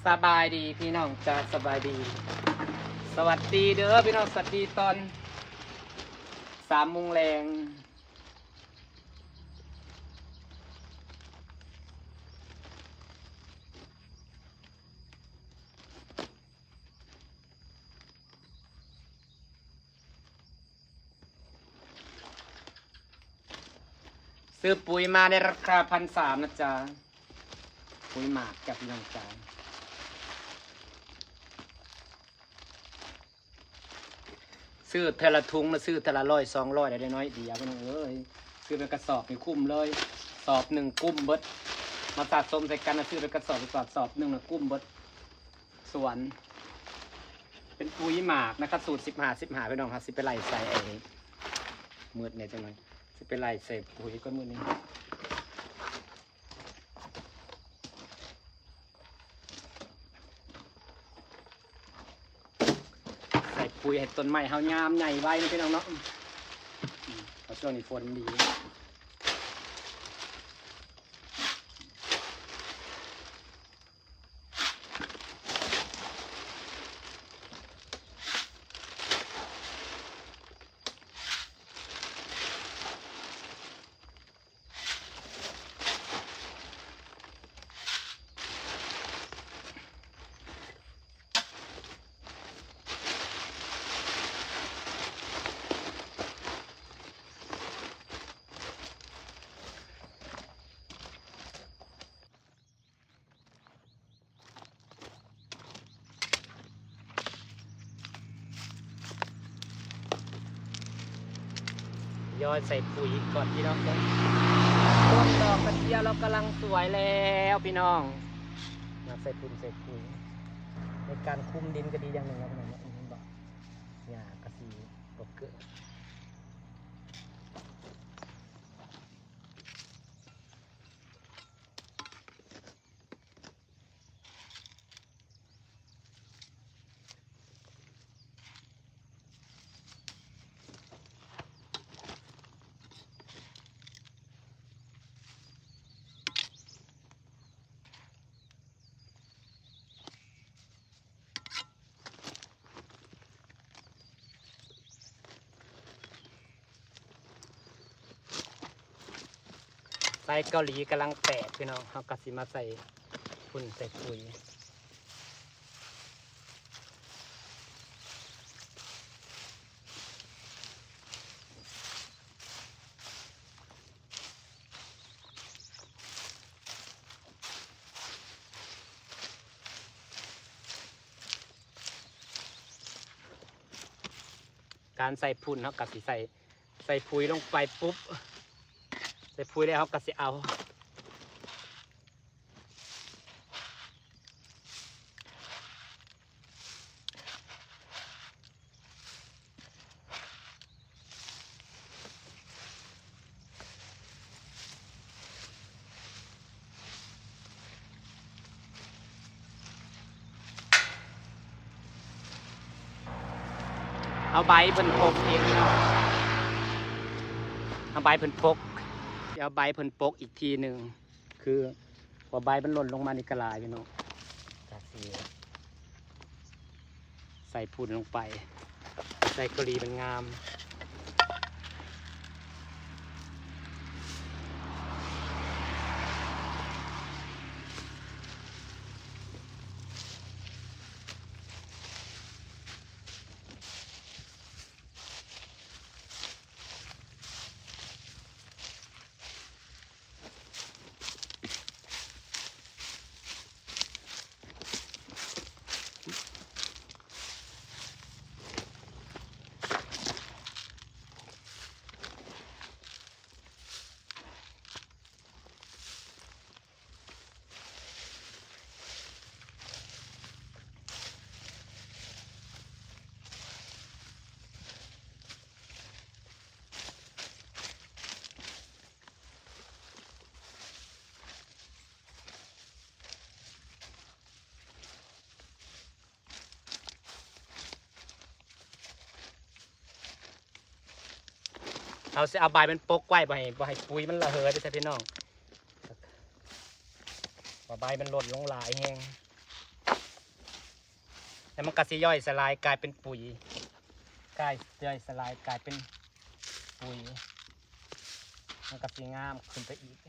ສະບາຍດີພີ່ນ້ອງຈ້າ ສະບາຍດີ ສະຫວັດດີເດີພີ່ນ້ອງ ສະຫວັດດີຕອນສາມໂມງແລງ. ຊື້ປຸ໋ຍມາໃນລາຄາພັນສາມນະຈ໊ະ ປຸ໋ຍໝາກຈ້າພີ່ນ້ອງຈ້າ. ຊື້ເທື່ອລະຖົງນະ ຊື້ເທື່ອລະຮ້ອຍສອງຮ້ອຍໄດ້ນ້ອຍດຽວພີ່ນ້ອງເອີຍ. ຊື້ເປັນກະສອບນີ້ຄຸ້ມເລີຍ ສອບໜຶ່ງກຸ້ມເບິດ. ມາສະສົມໃສ່ກັນນະ ຊື້ເປັນກະສອບ ກະສອບ ສອບໜຶ່ງນະກຸ້ມເບິດສວນ. ເປັນປຸ໋ຍໝາກນະຄະ ສູດສິບຫ້າ ສິບຫ້າພີ່ນ້ອງ. ເຮົາຊິໄປໄລ່ໃສ່ ເອີ ມືດແດ່ຈັກໜ້ອຍ ຊິໄປໄລ່ໃສ່ປຸ໋ຍກ່ອນມື້ນີ້. ໃສ່ປຸ໋ຍໃຫ້ຕົ້ນໄມ້ເຮົາງາມໃຫຍ່ໄວນະພີ່ນ້ອງເນາະ ເພາະຊ່ວງນີ້ຝົນດີ. ຍ້ອຍໃສ່ປຸ໋ຍກ່ອນພີ່ນ້ອງເດີ. ຕົ້ນດອກກະເຈຍລາວກຳລັງສວຍແລ້ວພີ່ນ້ອງ. ມາໃສ່ຝຸ່ນໃສ່ປຸ໋ຍ ໃນການຄຸມດິນກະດີຢ່າງໜຶ່ງເນາະພີ່ນ້ອງເນາະ. ເຫັນບໍ່ ຫຍ້າກະຊິບໍ່ເກີດ. ໄຊເກົາຫຼີກຳລັງແຕກພີ່ນ້ອງ ເຮົາກະຊິມາໃສ່ຝຸ່ນໃສ່ປຸ໋ຍ. ການໃສ່ຝຸ່ນເຮົາກະຊິໃສ່ ໃສ່ປຸ໋ຍລົງໄປປຸບ ໃສ່ປຸ໋ຍແລ້ວເຮົາກະຊິເອົາ ເອົາໃບເພິ່ນປົກອີກເນາະ ເອົາໃບເພິ່ນປົກ ຊິເອົາໃບເພິ່ນປົກອີກທີໜຶ່ງ. ຄືວ່າໃບມັນຫຼົ່ນລົງມານີ້ກະຫຼາຍພີ່ນ້ອງ ກະຊິໃສ່ຝຸ່ນລົງໄປ ໃສ່ເກົາຫຼີມັນງາມ. ເຮົາຊິເອົາໃບມັນປົກໄວ້ ບໍ່ໃຫ້ ບໍ່ໃຫ້ປຸ໋ຍມັນລະເຫີໄປໃສ່ພີ່ນ້ອງ ວ່າໃບມັນຫຼົ່ນລົງຫຼາຍແຮງ. ແລ້ວມັນກໍຊິຍ່ອຍສະຫຼາຍກາຍເປັນປຸຍ ກາຍ ຍ່ອຍສະຫຼາຍກາຍເປັນປຸຍ ມັນກໍຊິງາມຂຶ້ນໄປອີກ.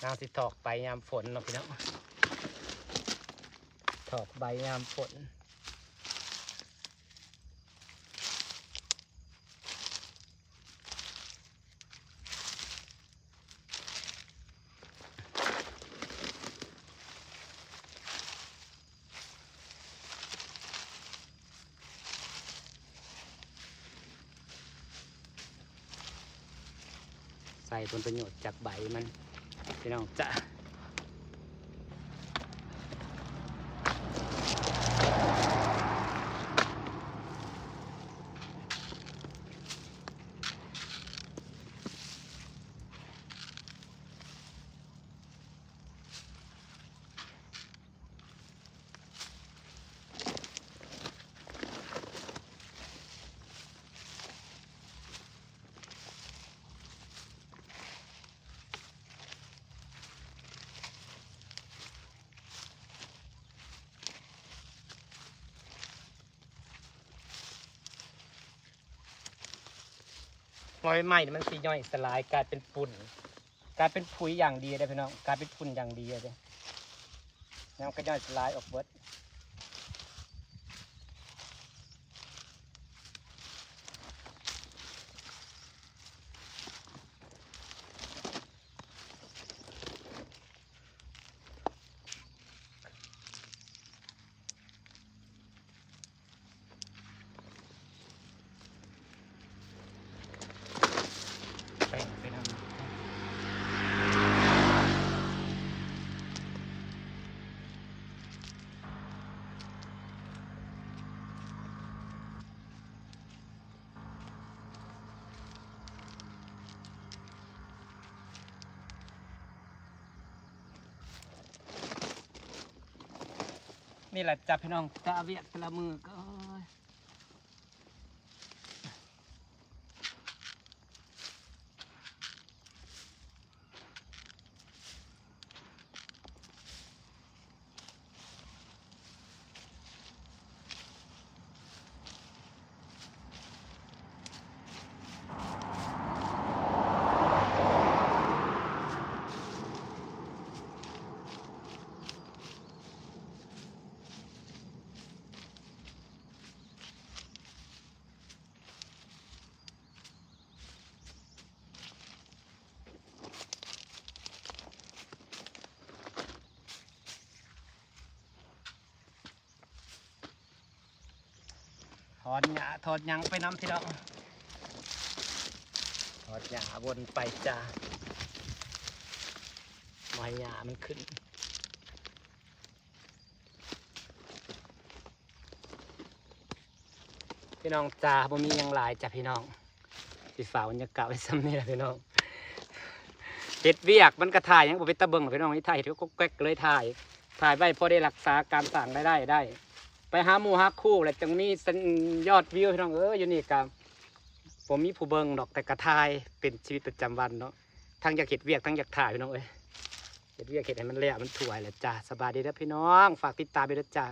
ນາງຊິຖອກໃບຍາມຝົນເນາະພີ່ນ້ອງ ຖອກໃບຍາມຝົນ. ໃຊ້ຜົນປະໂຫຍດຈາກໃບມັນ ພີ່ນ້ອງຈ້າ. ใบไม้นี่มันสิย่อยสลายกลายเป็นฝุ่น กลายเป็นผุยอย่างดีเด้อพี่น้อง กลายเป็นฝุ่นอย่างดีเด้อ แล้วมันก็ย่อยสลายออกเบิด นี่แหละจ้ะพี่น้อง แต่ละเวียกแต่ละมื้อก็ โอ๊ย ถอนหญ้าถอนหยังไปนำพี่น้อง ถอนหญ้าวนไปจ้า บ่ให้หญ้ามันขึ้น พี่น้องจ้า บ่มีหยังหลายจ้ะพี่น้อง สิฝากบรรยากาศไว้ส่ำนี้ล่ะพี่น้อง เฮ็ดเวียกมันก็ถ่ายหยังบ่เป็นตาเบิ่งหรอกพี่น้อง ถ่ายเฮ็ดก็แก๊กก็เลยถ่าย ถ่ายไว้พอได้รักษาการสร้างรายได้ได้ ไปหาหมู่หาคู่แล้วจั่งมีสัญ- ยอดวิวพี่น้องเอ้ย อยู่นี่ก็บ่มีผู้เบิ่งดอก แต่ก็ถ่ายเป็นชีวิตประจำวันเนาะ ทั้งอยากเฮ็ดเวียกทั้งอยากถ่ายพี่น้องเอ้ย เฮ็ดเวียกเฮ็ดให้มันแล้วมันถ้วยแล้วจ้า สบายดีเด้อพี่น้อง ฝากติดตามด้วยเด้อจ้า